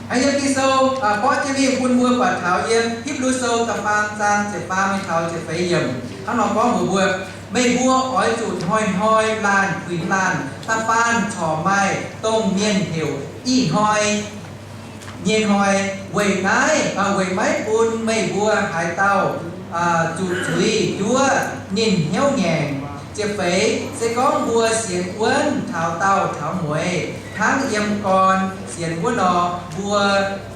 Hnangv yiem Ging-Sou gorngv jienv mingh bun mbuo buatc taux yiem Hipv^lu Sou da'faam zaang ziepc faam mingh taux ziepc feix yiemc hnangv nor gorngv mbuox mbuo, meih mbuo oix zuqc hnoi-hnoi laanh kuinx laanh, da'faanh corc maaih dongh mienh heuc ih hnoi nyei hnoi. Weic naaiv, weic maiv bun meih mbuo haaix dauh zuqc zuiz nduov ninh hnyouv ngaengc. Ziepc feix, se gorngv mbuo sienx wuonv taux daauh taux mueiz hnangv yiem gorn sienx wuov nor, mbuo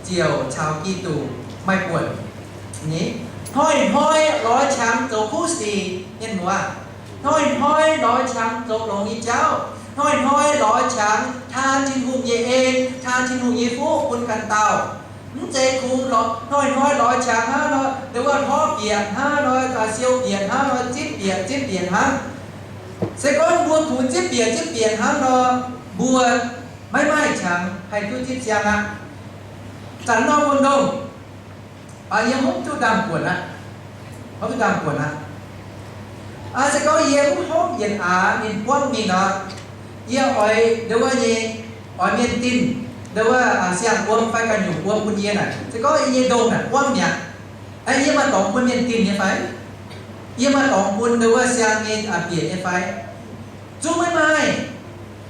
ziouc caux Giduc maaih buonc. Hnoi-hnoi lorz qangx zoux kuv sic, mienh muoz. Hnoi-hnoi lorz qangx zoux longx nyei jauv. Hnoi-hnoi lorz qangx taan Tin-Hungh nyei en, taan Tin-Hungh nyei fuqv bun ganh dauh. Mv zeiz kungx hnoi-hnoi lorz qangx hnangv nor, ndongc wuov hnov bieqc hnangv nor, siou bieqc hnangv nor, zipv bieqc zipv bieqc hnangv. Se gorngv mbuo kungx zipv bieqc zipv bieqc hnangv nor, mbuo maiv maaih qangx haih duqv zipv siang aqv. Zanc nor mbuo ndongh, yie hopv duqv ndaamv-buonc aqv. Hopv duqv ndaamv-buonc aqv. Se gorngv yie mv hopv yietc aax ninh buangv mingh nor, yie oix ndongc wuov nyei, oix mienh dinh ndongc wuov siang-wuom fai ganh nyungc wuom bun yie naaic, se gorngv yie nyei ndongh naaic buangv mi'aqv, yie maaih dorngx bun mienh dinh nyei fai? Yie maaih dorngx bun ndongc wuov siang nyei bieqc nyei fai? Zungv maiv maaih.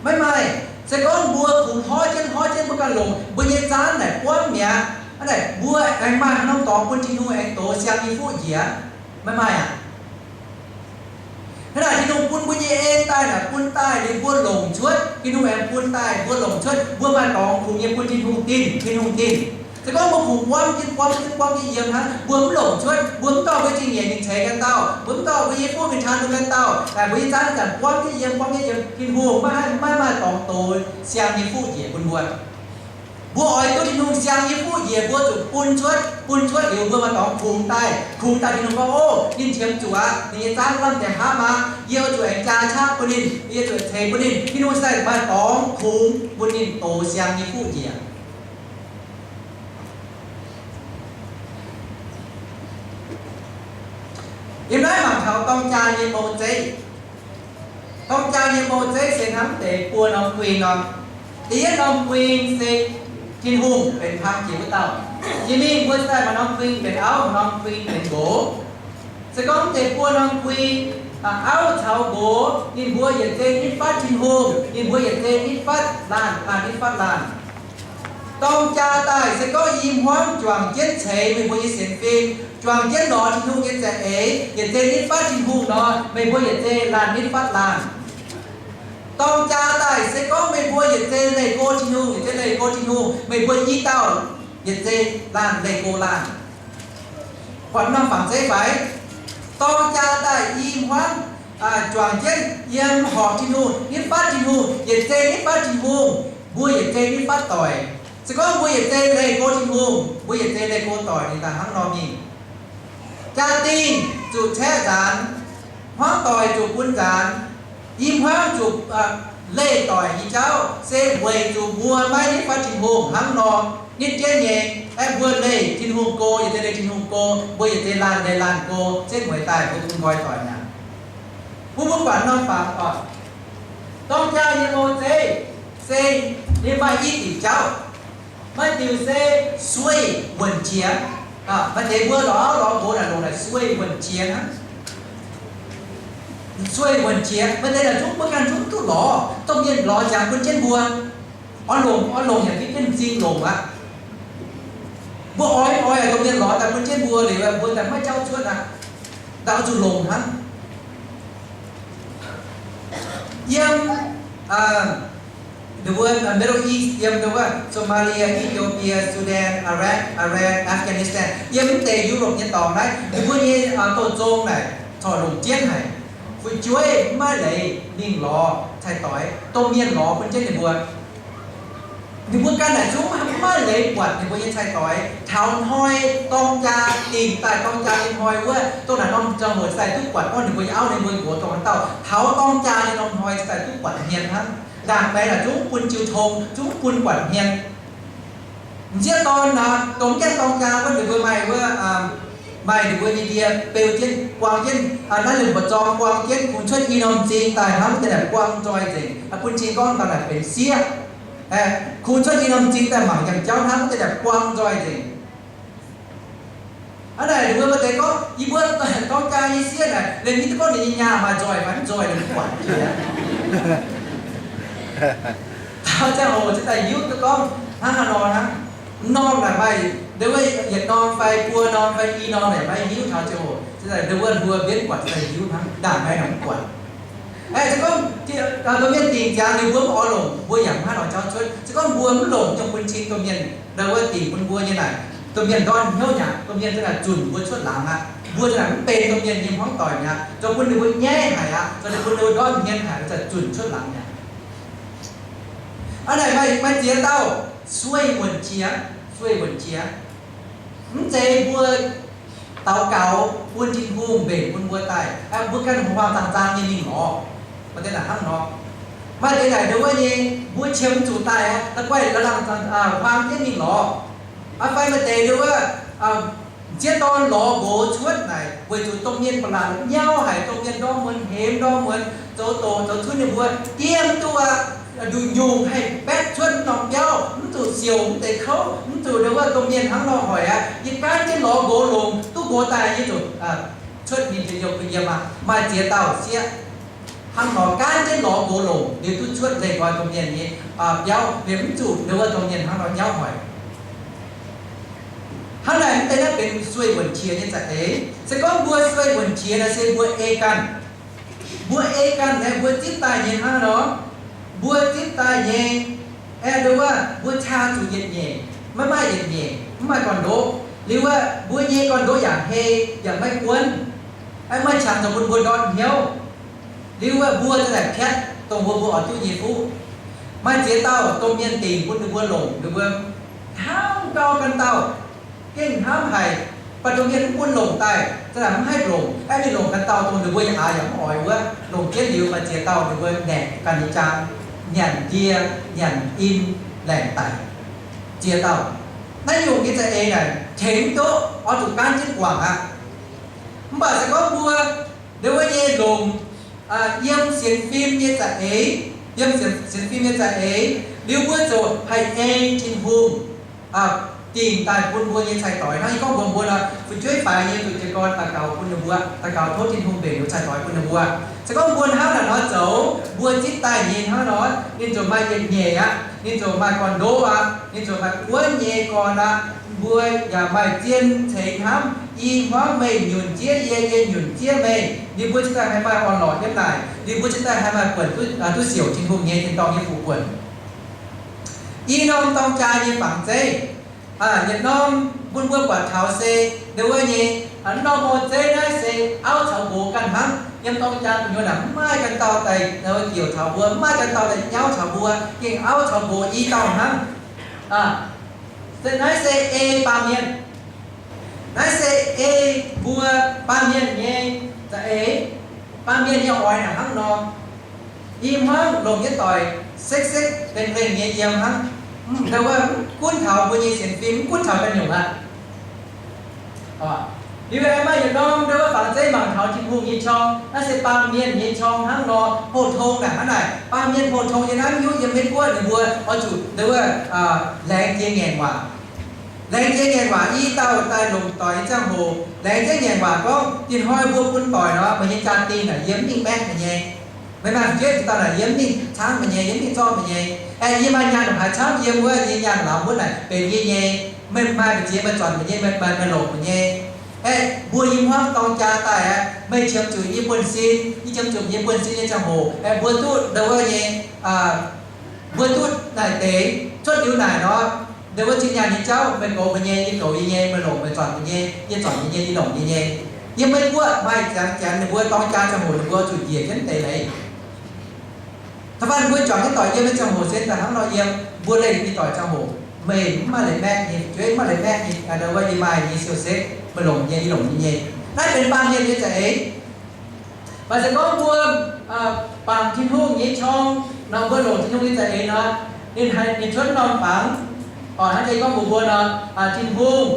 Maiv maaih. Se gorngv mbuo kungx hnoi jienv hnoi jienv mbuo ganh longc, mbuo nyei zaanv naaic buangv mi'aqv, hnangv naaic mbuo aengx maaih haaix norm dorngx bun Tin-Hungh aengx dox siang nyei fuqv njiec? Maiv maaih aqv. Hnangv naaic Tin-Hungh bun mbuo nyei en daaih naaic, bun daaih liuz mbuo longc cuotv, Tin-Hungh aengx bun daaih mbuo longc cuotv, mbuo maaih dorngx kungx nyei bun Tin-Hungh dinh, Tin-Hungh dinh. Se gorngv mbuo kungx buangv jienv buangv jienv buangv jienv yiem hnangv, mbuo mv longc cuotv, mbuo mv dorh mbuo zingh nyeic mingh ceix ganh dauh, mbuo mv dorh mbuo nyei fuqv mingh taan bun ganh dauh, naaic mbuo nyei zaanv zanc buangv jienv yiem buangv jienv yiem, Tin-Hungh maiv haih, maiv maaih dorngx dox siang nyei fuqv njiec bun mbuo. Mbuo oix duqv Tin-Hungh siang nyei fuqv njiec, mbuo zuqc bun cuotv. Bun cuotv liuz mbuo maaih dorngx kungx daaih, kungx daaih Tin-Hungh gorngv, Ov, ninh qiemx zuqc aqv, ninh nyei zaanv lamh deix hnamv aqv. Yie oix zuqc aengx jaa qaqv bun ninh, yie zuqc ceix bun ninh. Tin-Hungh se maaih dorngx kungx bun ninh dox siang nyei fuqv njiec. Yiem naaiv mangc taux dorng jaa nyei mou zeiv. Dorng jaa nyei mou zeiv se hnangv deix buo norm guin nor. Da'yietv norm guin se Tin-Hungh benx hlang jiex wuov dauh. Jiex mingh mbuo daaih maaih norm guin benx auv, maaih norm guin benx nqox. Se gorngv deix buo norm guin, auv caux nqox ninh mbuo yietc zei nitv fatv Tin-Hungh, ninh mbuo yietc zei nitv fatv laanh, laanh nitv fatv laanh. Dorng jaa daaih se gorngv i hmuangv juangc jienv ceix meih mbuo nyei sienx fim, juangc jienv lorz Tin-Hungh nyei za'eix, yietc zei nitv fatv Tin-Hungh nor, meih mbuo yietc zei laanh nitv fatv laanh. Dorng jaa daaih se gorngv meih mbuo yietc zei leih go Tin-Hungh, yietc zei leih go Tin-Hungh, meih mbuo i dauh yietc zei laanh leih go laanh. Buatc norm fangx zeiv fai? Dorng jaa daaih i hmuangv juangc jienv yiem horpc Tin-Hungh, nitv fatv Tin-Hungh, yietc zei nitv fatv Tin-Hungh, mbuo yietc zei nitv fatv doic. Se gorngv mbuo yietc zei leih go Tin-Hungh, mbuo yietc zei leih go doic, ninh daaih hnangv nor mingh. Jaa-dingh zuqc caeqv nzaanx, hmuangv doic zuqc bun nzaanx, i hmuangv zuqc leih doic nyei jauv se weic zuqc mbuo maiv nitv fatv Tin-Hungh hnangv nor. Nitv jienv nyei, aeqv, mbuo leih Tin-Hungh go, yietc zei leih Tin-Hungh go, mbuo yietc zei laanh leih laanh go, setv mueiz daaih mbuo bun nqoi doic mi'aqv. Mbuo mbuo buatc norm fangx oc. Dorng jaa nyei mou zeiv se ninh maaih i diuc jauv. Maaih diuc se sueih wuonh jiex. Maaih deix mbuo lorz lorz nqox naaic longc naaic sueih wuonh jiex hnangv. Sueih wuonh jiex, maaih deix naaic zungv mbuo ganh zungv duqv lorz, domh mienh lorz jangx bun jienv mbuo. Oix longc, oix longc yaac fiev jienv m'zing longc aqv. Mbuo oix oix domh mienh lorz daaih bun jienv mbuo liuz, mbuo daaih maiv jauv cuotv aqv. Daaih oix zuqc longc hnangv. Yiem Middle East, yiem Somalia, Ethiopia, Sudan, Iraq, Iran, Afghanistan, yiem mv deix Europe nyei dorngx naaiv, ninh mbuo nyei douz-zong naaic corc longc jienv haic. Fu'jueiv maiv maaih leiz mingh lorz cai-doix, domh mienh lorz bun jienv ninh mbuo. Ninh mbuo ganh naaic zungv maiv maaih leiz buatc ninh mbuo nyei cai-doix. Taux hnoi dorng jaa dingh daaih, dorng jaa nyei hnoi wuov, dongh naaic norm ziangh hoc daaih duqv buatc gorngv ninh mbuo nyei auv ninh mbuo nqox dongh haaix dauh. Taux dorng jaa nyei norm hnoi daaih duqv buatc hmien hnangv. Ndaangc maengx naaic zungv bun jiu tong, zungv bun buatc hmien. M'sieqv dorn naaic, dongh mv gaengh dorng jaa wuov, ninh mbuo maaih wuov, maaih ninh mbuo nyei ndie beu jienv, buang jienv naaiv lengc mba'zorng, buang jienv kungx cuotv i norm m'zing daaih hnangv wuov deix naaic buang nzoih nzengc, bun cing gorngv dauh naaic benx sieqv. Kungx cuotv i norm m'zing daaih mangc yangh jauv hnangv, wuov deix daaih buang nzoih nzengc. Hnangv naaic ninh mbuo maaih deix gorngv, yie mbuo dorng jaa nyei sieqv naaic, liemh yie duqv gorngv ninh nyei nyaah maaih nzoih fai mv nzoih, ninh mv buatc jiex. Taux ziangh hoc cingx daaih hiuv duqv gorngv hnangv haaix nor hnangv. M'normh naaic maaih, ndau wuov yietc norm fai buo norm fai i norm naaic maiv hiuv, taux ziangh hoc cingx daaih ndau wuov mbuo mbienv buatc cingx daaih hiuv hnangv, ndaangc maiv nor mv buatc. Aeqv, se gorngv domh mienh dingc ziangx liuz mbuo mv oix longc, mbuo yaac mv haih oix jauv cuotv. Se gorngv mbuo mv longc nyungc bun cing domh mienh ndau wuov dingc bun mbuo nyei naaic, domh mienh ndortv hnyouv mi'aqv. Domh mienh za'naaic zunc mbuo cuotv laangz aqv. Mbuo za'naaic mv benx domh mienh nyei hmuangv doic mi'aqv. Zoux bun ninh mbuo nyaiv haic aqv, zoux ninh mbuo ndortv hmien haic, za'naaic zunc cuotv laangz mi'aqv. Hnangv naaic maaih ziex dauh sueih wuonc qiex, sueih wuonc qiex. Mv zeiz mbuo daux gaux bun Tin-Hungh mbenc bun mbuo daaih, mbuo ganh hmuangx zaangc zaang nyei mingh lorz. Maaih deix naaic hnangv nor. Maaih deix naaic ndau wuov nyei, mbuo qiemx mv zuqc daaih, la'guaih la'laangh huaang jienv mingh lorz. Fai maaih deix ndau wuov, m'sieqv dorn lorz nqox cuotv naaic, weic zuqc domh mienh ba'laqc nyauv haic, domh mienh ndorm muonz hemx, ndorm muonz zoux doqc zoux cunv, ninh mbuo diev mv duqv aqv. Nduqc nyungc haih baetv cuotv norm biauv, mv zuqc siouc mv deix kouv, mv zuqc ndau wuov domh mienh hnangv nor hoic aqv. Yie gaanv jienv lorz nqox longc, duqv nqox daaih yie zuqc cuotv mingh njien-youh bun yiem aqv. Maaih ziex dauh sieqv hnangv nor gaanv jienv lorz nqox longc liuz duqv cuotv nzengc nqoi domh mienh nyei biauv, liemh mv zuqc ndau wuov domh mienh hnangv nor nyauv hoic. Hnangv naaic mv deix naaiv benx sueih wuonc qiex nyei za'eix. Se gorngv mbuo sueih wuonc qiex naaic se mbuo ei ganh. Mbuo ei ganh naaic mbuo zipv daaih nyei hnangv nor, mbuo zipv daaih nyei, aeqv, ndau wuov mbuo caa zuqc yietc nyeic, maiv maaih yietc nyeic, mv maaih gorn-ndoqv. Liuz wuov mbuo nyei gorn-ndoqv yaac hei yaac maiv guonv, aeqv, maiv qangx zoux bun mbuo ndortv hnyouv. Liuz wuov mbuo za'naaic piatv dongh mbuo mbuo oix duqv nyei fuqv. Maaih ziex dauh domh mienh dingc bun ninh mbuo longc, ninh mbuo hnamv gau ganh dauh gengh hnamv haic, baac domh mienh mv bun longc daaih, za'naaic mv haih longc. Aeqv, ninh longc ganh dauh dongh ninh mbuo yaac aax yaac mv oix wuov, longc jienv liuz maaih ziex dauh ninh mbuo naeqc ganh nyei jaang, nyanc ndie, nyanc in, laengc daic. Ziex dauh. Naaiv nyungc nyei za'eix naaic tengx mv duqv, oix zuqc gaanv jienv guangc aqv. Mv baac se gorngv mbuo ndau wuov nyei longc yiem sienx fim nyei za'eix, yiem sienx fim nyei za'eix, liuz mbuo ziouc haih ei Tin-Hungh dingc daaih bun mbuo nyei cai-doix. Hnangv yie gorngv mbuox mbuo nor, fu'jueiv faix nyei zuqc jiez gorn daux gaux bun ninh mbuo, daux gaux tov Tin-Hungh mbenc ninh cai-doix bun ninh mbuo. Se gorngv mbuo hnangv naaic nor zoux, mbuo zipv daaih nyei hnangv nor, ninh ziouc maaih yietc nyeic aqv, ninh ziouc maaih gorn-ndoqv aqv, ninh ziouc maaih wuonv nyei gorn aqv. Mbuo yaac maaih zien ceix hnamv, i hmuangv meih nyunc zieqv yie, yie nyunc zieqv meih. Ninh mbuo cingx daaih haih maaih orn-lorqc yiem naaic. Ninh mbuo cingx daaih haih maaih buonc duqv siouc Tin-Hungh nyei tin-dorngh nyei fuqv buonc. I norm dorng jaa nyei fangx zeiv, yietc norm bun mbuo buatc taux se ndau wuov nyei, norm mouc zeiv naaiv se auv caux nqox ganh hnangv. Yiem dorng jaa gu'nyuoz naaic mv maaih ganh dauh daaih njiec taux mbuo, mv maaih ganh dauh daaih nyauv taux mbuo, gengh auv caux nqox i dauh hnangv. Se naaiv se ei baamh mienh. Naaiv se ei mbuo baamh mienh nyei za'eix. Baamh mienh nyei oix naaic hnangv nor, i hmuangv longc nyei doic sekv-sekv lengh-lengh nyei yiem hnangv. Ndau wuov mv gunv taux mbuo nyei sienx fim, mv gunv taux ganh nyungc aqv. Liuz aengx maaih yietc norm ndau wuov fangx zeiv mangc taux Tin-Hungh nyei qorng. Naaiv se baamh mienh nyei qorng hnangv nor, pou-tong naaic hnangv naaic. Baamh mienh pou-tong nyei naaiv hiuv yiem Meiv Guoqv ninh mbuo oix zuqc ndau wuov laengz jiex ngaengc waac. Laengz jiex ngaengc waac i dauh daaih longc doic nyei ziangh hoc, laengz jiex ngaengc waac gorngv, Ih hnoi mbuo bun doic nor, meih nyei jaa-dingh naaic yie mv mingh maeqv meih nyei. Meih maaih fu'jueiv dauh naaic yie mv mingh caangv meih nyei, yie mv mingh zorqv meih nyei. Aeqv, yie maaih nyaanh haaix camv yiem wuov, yie nyaanh lauz wuov naaic benx yie nyei. Meih maaih mbu'ziex meih zornc meih nyei, meih maaih meih longc meih nyei. Aeqv, mbuo i hmuangv dorng jaa daaih aqv, meih qiemx zuqc yie buonv-sin, yie qiemx zuqc yie buonv-sin nyei ziangh hoc, aeqv, mbuo duqv ndau wuov nyei, mbuo duqv naaic deix cuotv liuz naaic nor, ndau wuov zinh nyaanh nyei jauv, meih goux meih nyei, yie goux yie nyei, meih longc meih zornc meih nyei, yie zornc yie nyei, yie longc yie nyei. Yiem Meiv Guoqv maaih ziangx janx ninh mbuo dorng jaa ziangh hoc ninh mbuo zuqc njiec jienv deix leiz. Da'faanh mbuo juangc jienv doic yiem nyei ziangh hoc se daaih hnangv nor yiem, mbuo leih i doic ziangh hoc, meih mv maaih leiz maeqv nyei, fu'jueiv mv maaih leiz maeqv nyei, ndau wuov yie maaih nyei siou-sekv, meih longc nyei, yie longc nyei nyei. Naaiv benx baamh mienh nyei za'eix. Mv baac se gorngv mbuo bangc Tin-Hungh nyei qorng nor, mbuo longc Tin-Hungh nyei za'eix nor, ninh haih, ninh cuotv norm fangx, oc, hnangv yie gorngv mbuox mbuo nor, Tin-Hungh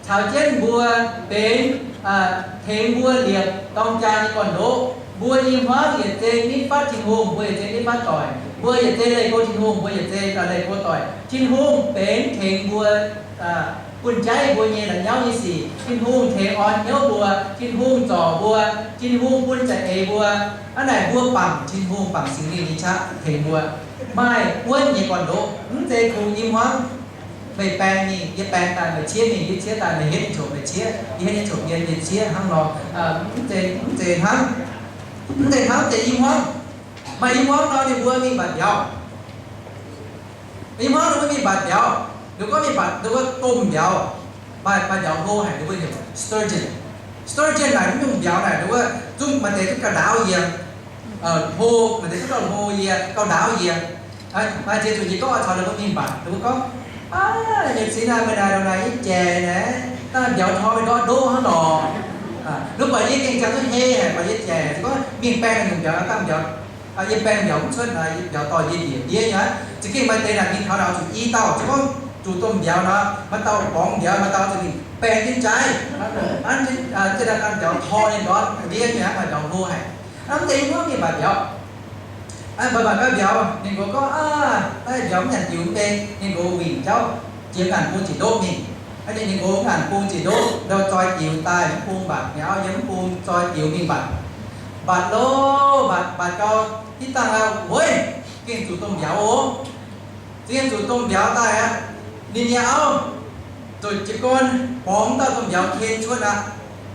caux jienv mbuo benx, tengx mbuo liepc dorng jaa nyei gorn-ndoqv. Mbuo i hmuangv yietc zeix nitv fatv Tin-Hungh, mbuo yietc zeix nitv fatv doic. Mbuo yietc zei leih go Tin-Hungh, mbuo yietc zei leih go doic. Tin-Hungh benx tengx mbuo, bun jaiv mbuo nyei la'nyauv nyei sic. Tin-Hungh tengx orn hnyouv mbuo. Tin-Hungh zorc mbuo. Tin-Hungh bun za'eix mbuo. Hnangv naaic mbuo bangc Tin-Hungh, bangc Singx Lingh nyei qaqv tengx mbuo, maaih wuonv nyei gorn-ndoqv. Mv zeiz kungx i hmuangv meih baeng mingh, yie baeng daaih meih ciev mingh, yie ciev daaih meih henv nyei coc meih ciev, yie henv nyei coc yie ciev hnangv nor. Mv zeiz, mv zeiz hnangv, mv zeiz hnangv deix i hmuangv. Maaih i hmuangv nor ninh mbuo mingh mbatc mbiauz. I hmuangv ninh mbuo mingh mbatc mbiauz, ninh gorngv mingh mbatc, ninh mbuo domh mbiauz, maaih, maaih mbiauz hlo haic, ninh mbuo heuc sturgeon. Sturgeon naaic mv nyungc mbiauz naaic, ninh mbuo zungv maaih deix zungv gauh ndaauv yie, hlo, maaih deix zungv gauh hlo yie, gauh ndaauv yie. Maaih ziex zuqc yie gorngv oix caux ninh mbuo mingh mbatc, ninh mbuo gorngv, aav, nyei cin naaiv, meih naaiv ndongc naaic yie jaic naaiv, dangh mbiauz tor meih ndortv ndoqv hnangv nor. Ninh buatc yie gengh ziangh duqv hei haic, buatc yie jaic, gorngv mingh baeng nyungc mbiauz, dangh mbiauz, yie baeng mbiauz mv cuotv, yie mbiauz dorh yie ndiev ndiev nyei. Za'gengh maaih deix naaic mingh taux naaic zuqc i dauh, se gorngv zuqc domh mbiauz nor, maaih dauh borngz mbiauz, maaih dauh zuqc mingh baeng jienv jaiv, an jienv, jienv daaih dangh mbiauz tor ninh ndortv ndiev nyei aqv, maaih mbiauz hlo haic. Hnangv deix i hmuangv mingh mbatc mbiauz. Mbatc mbatc gau mbiauz, ninh nqox gorngv, aav, naaiv mbiauz mv nyanc diuc mv bei. Ninh nqox wingc jauv jiex ngaanc bung ziqc ndoqv mingh. Ninh nqox ngaanc bung ziqc ndoqv, ndau zoi diux daaih mv bung mbatc, ninh auv yiem mv bung zoi diux mingh mbatc. Mbatc loh, mbatc mbatc gau, hitv dangh aqv, weiv, gengh zuqc domh mbiauz oc. Za'gengh zuqc domh mbiauz daaih aqv. Ninh nyei auv zuqc jiez gorn borngz dauh domh mbiauz ken cuotv aqv.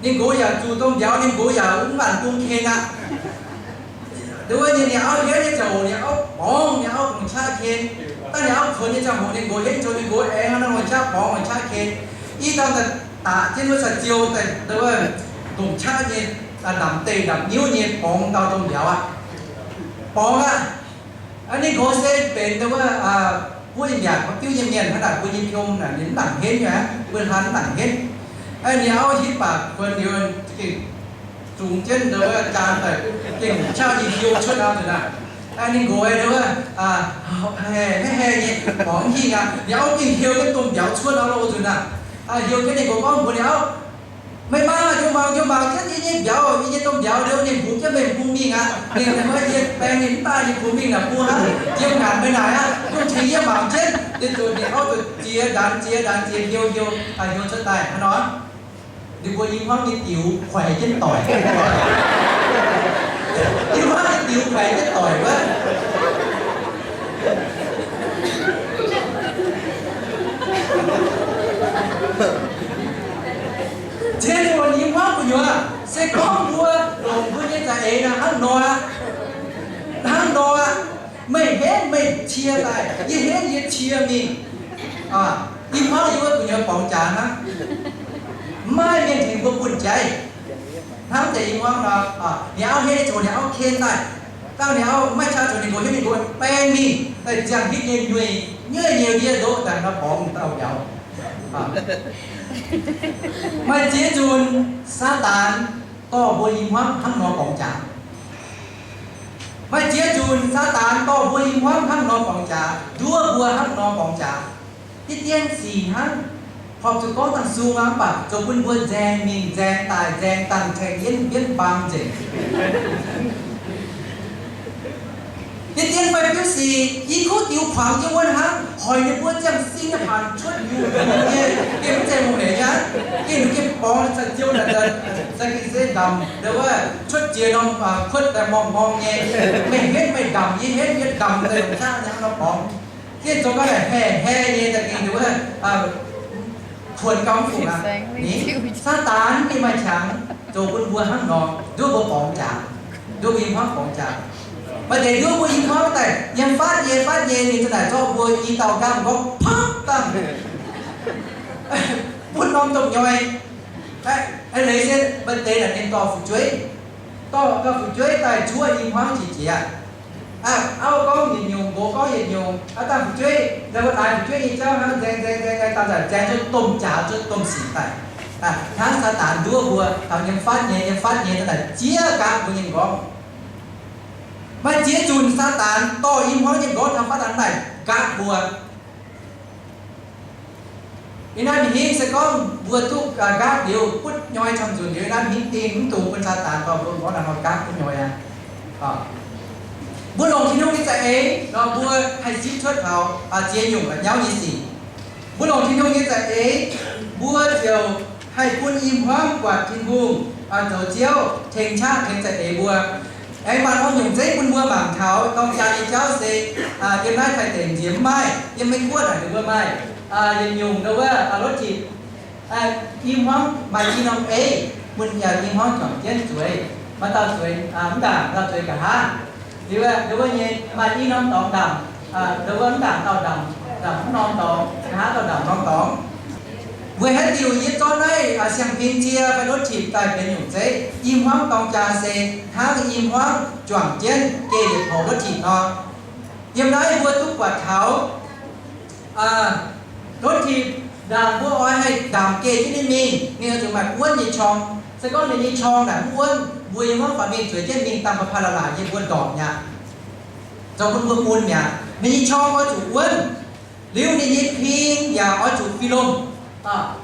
Ninh nqox yaac zuqc domh mbiauz, ninh nqox yaac mv ngaanc bung ken aqv. Nduov ninh, ninh auv hietv nyei ziangh hoc, ninh auv borngz, ninh auv longc qaqv ken. Dangh ninh auv kuonx nyei ziangh hoc, ninh nqox hietv nzunc, ninh nqox aengx hnangv nor longc qaqv borngz, longc qaqv ken. I dauh daaih daqc jienv wuov caux ziou daaih, nduov, longc qaqv nyei, ndamc deic ndamc niuv nyei borngz dauh domh mbiauz aqv. Borngz aqv. Ninh nqox se benx nduov, buov nyei mbiaatc, maiv diuv nyei mienh hnangv naaic, mbuo nyei piom naaic ninh mv nangc henv nyei aqv, mbuo hlan mv nangc henv. Ninh auv hitv baac kuonx liuz, zungx jienv nduov jaan daaih, gengh qaqv nyei hiou cuotv aqv nzunc naaic. Ninh nqox nduov, haih haih nyei, borngz hingh aqv. Ninh auv gengh hieu jienv domh mbiauz cuotv aqv loh nzunc naaic. Hieu jienv ninh nqox gorngv mbuox ninh auv, meih maa, njoux mangc, njoux mangc jienv yie nyei mbiauz, yie nyei domh mbiauz liuz, ninh bungx jienv meih bung mingh aqv. Ninh mbuo yie baeng ninh mv daaih, ninh bungx mingh naaic bung hnangv, yiem ngaanc meih naaic aqv, dongh tengx yie mangc jienv. Ninh zuqc, ninh auv zuqc ziex ndanx ziex ndanx ziex hieu hieu, hieu cuotv daaih hnangv nor. Ninh mbuo i hmuangv nyei diux kuaix jienv doic. I hmuangv nyei diux kuaix jienv doic wuov. Ziex nyungc i hmuangv gu'nyuoz, se gorngv mbuo longc mbuo nyei za'eix naaic hnangv nor aqv. Hnangv nor aqv. Meih henv meih cie daaih, yie henv yie cie mingh. I hmuangv yie wuov gu'nyuoz borngz jaax hnangv. Mv maaih mienh tengx mbuo buonh jaiv. Hnangv deix i hmuangv nor, ninh auv henv nyei ziangh hoc ninh auv ken daaih. Dangh ninh auv maiv qaqv ziangh hoc ninh nqox henv ninh nqox baeng mingh daaih ziangh hitv nyei nyueih, nyueih nyei ndiev ndoqv daaih nor borngz dauh mbiauz. Maaih ziex nzunc Saadaan dorh mbuo i hmuangv hnangv nor borngz jaax. Maaih ziex nzunc Saadaan dorh mbuo i hmuangv hnangv nor borngz jaax, nduov mbuo hnangv nor borngz jaax. Hitv dien sic hnangv, horpc zuqc gorngv dangh sung aqv, mv baac zoux bun mbuo nzaeng mingh nzaeng daaih, nzaeng dangh, nzaeng yienv mbienv mbaang nzengc. Hitv dien maaih biuv sic, i kuv diux kuangx jienv wuov hnangv, hoic ninh mbuo ziangh sin nyei hanc cuotv nyungc nyungc nyei, gengh mv zeiz mungh hec nyei aqv. Gengh ninh gengh borngz za'jiou naaic, za'gengh se ndamc, wuov cuotv jiex norm kuotv daaih morngh morngh nyei. Meih henv meih ndamc, yie henv yie ndamc, daaih longc qaqv nyei hnangv nor borngz. Gengh zoux gau naaic haeh haeh nyei, za'gengh wuov kuonx gau mv fungc aqv. Ni, Saadaan ninh maaih qangx zoux bun mbuo hnangv nor, nduov mbuo borngz jaax, nduov mbuo i hmuangv borngz jaax. Maaih deix nduov mbuo i hmuangv daaih yiem fatv nyei fatv nyei, ninh za'naaic zorqv mbuo i dauh nqaang gorngv pangv dangh, butv norm domh nyoi. Leiz se maaih deix naaic ninh dorh fu'jueiv, dorh gau fu'jueiv daaih zuov i hmuangv jiex jiex. Auv gorngv yietc nyungc, nqox gorngv yietc nyungc, aav dangh fu'jueiv, nzengc mbuo daix fu'jueiv nyei jauv hnangv, nzaeng nzaeng nzaeng nzaeng, dangh nzengc nzaeng zuov domh jaax, zuov domh sic daaih. Hnangv Saadaan nduov mbuo taux yiem fatv nyei, yiem fatv nyei daaih ziex nqaang mbuo nyei nqorngv. Maaih ziex nzunc Saadaan dorh i hmuangv nyei nqorngv taux fatv daaih daaih nqaang mbuo. Ih hnoi hingv se gorngv mbuo duqv nqaang liuz butv nyoi camv nzunc liuz, ih hnoi hingv dingh mv dungx bun Saadaan dorh mbuo nqorngv naaiv nqaang butv nyoi aqv. Mbuo longc Tin-Hungh nyei za'eix nor, mbuo haih zipv cuotv taux ziex nyungc la'nyauv nyei sic. Mbuo longc Tin-Hungh nyei za'eix, mbuo ziouc haih bun i hmuangv buatc Tin-Hungh, zoux Ziouv tengx qaqv tengx za'eix mbuo. Aengx maaih norm nyungc zeiv bun mbuo mangc taux dorng jaa nyei jauv se yiem naaiv Taiv deic-bung nziex mv maaih, yiem Meiv Guoqv naaic ninh mbuo maaih yietc nyungc ndau wuov รถถีบ. I hmuangv maaih i norm eiv, bun i hmuangv juangc jienv zueiz. Maaih dauh zueiz mv ndaangc, dauh zueiz nqa'haav. Liuz ndau wuov nyei maaih i norm dorngx ndaangc, ndau wuov mv ndaangc dauh ndaangc, ndaangc mv norm dorngx, nqa'haav dauh ndaangc norm dorngx. Weic haaix diuc yie zorqv naaiv siang-fim cie fai รถถีบ daaih benx nyungc zeiv? I hmuangv dorng jaa se hnangv i hmuangv juangc jienv geh yietc poux รถถีบ nor. Yiem naaiv mbuo duqv buatc taux รถถีบ ndaangc mbuo oix haih ndaangc geh jienv ninh mingh, ninh oix zuqc maaih wuonv nyei qorng. Se gorngv ninh nyei qorng naaic mv wuonv, mbuo yiem wuov faaux mingh zueiz jienv mingh dangh ba'paav la'laaic nyei mbuo ndorpc mi'aqv. Zoux bun mbuo mun mi'aqv. Ninh nyei qorng oix zuqc wuonv. Liuz ninh nyei ping yaac oix zuqc fih lomh.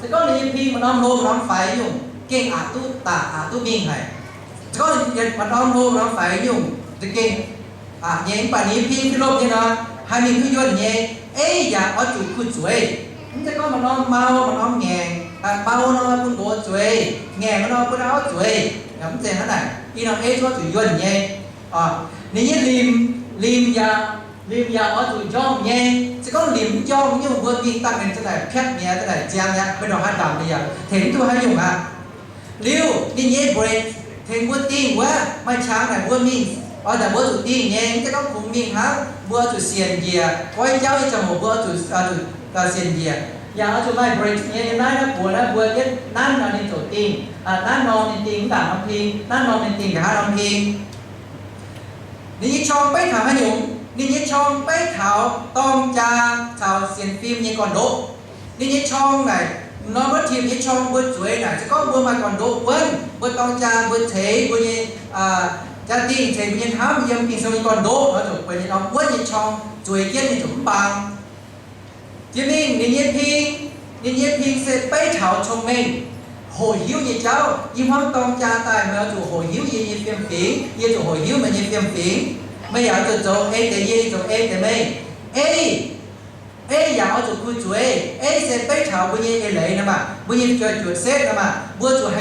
Se gorngv ninh nyei ping maaih norm hlo norm faix nyungc, gengh aqc duqv daaih, aqc duqv mingh haic. Se gorngv ninh maaih norm hlo norm faix nyungc, za'gengh aqc nyei. Mv baac ninh nyei ping fih lomh nyei nor, haih mingh duqv yuonh nyei. Eiv yaac oix zuqc kuh-zueiz. Mv zeiz gorngv maaih norm mau, maaih norm ngaengc. Mau nor bun nqox zueiz, ngaengc nor bun auv zueiz. Mv zeiz hnangv naaic. I norm eiv oix zuqc yuonh nyei. Ninh nyei limc, limc yaac, limc yaac oix zuqc njormh nyei. Se gorngv limc mv njormh nyungc, mbuo mingh dangh ninh za'naaic piatv mi'aqv, za'naaic ziangx mi'aqv, maiv ndongc haaix ndaamc ninh yaac tengx mv duqv haaix nyungc aqv. Liuz ninh nyei brake tengx mbuo dingh wuov, maaih qangx naaic mbuo mingh, oix naaic mbuo zuqc dingh nyei. Mv zeiz gorngv kungx mingh hnangv, mbuo zuqc sienc njiec. Goiv jauv nyei ziangh hoc mbuo zuqc, zuqc sienc njiec. Yaac oix zuqc maaih brake nyei. Yiem naaiv naaiv buoz naaiv mbuo yietv nanv nor ninh ziouc dingh, nanv norm ninh dingh mv ndaangc norm ping, nanv norm ninh dingh nqa'haav norm ping. Ninh nyei qorng beiv taux haaix nyungc? Ninh nyei qorng beiv taux dorng jaa caux sienx fim nyei gorn-ndoqv. Ninh nyei qorng naaic, norm รถถีบ nyei qorng mbuo zueiz naaic, se gorngv mbuo maaih gorn-ndoqv wuonv, mbuo dorng jaa mbuo ceix mbuo nyei jaa-dingh, ceix mbuo nyei hnamv yiem Ging-Sou nyei gorn-ndoqv nor, zuqc benx norm wuonv nyei qorng zueiz jienv ninh zuqc mv bang. Jiex mingh ninh nyei ping, ninh nyei ping se beiv taux cong-mengh, hoqc hiuv nyei jauv. I hmuangv dorng jaa daaih, meih oix zuqc hoqc hiuv yie nyei fiem-fingx, yie zuqc hoqc hiuv meih nyei fiem-fingx. Meih yaac oix zuqc zoux ei deix yie, yie zoux ei deix meih. Eiv, eiv yaac oix zuqc kuh zueiz. Eiv se beiv taux mbuo nyei eix leiz nor maah, mbuo nyei juoz juoqc setv nor maah, mbuo zuqc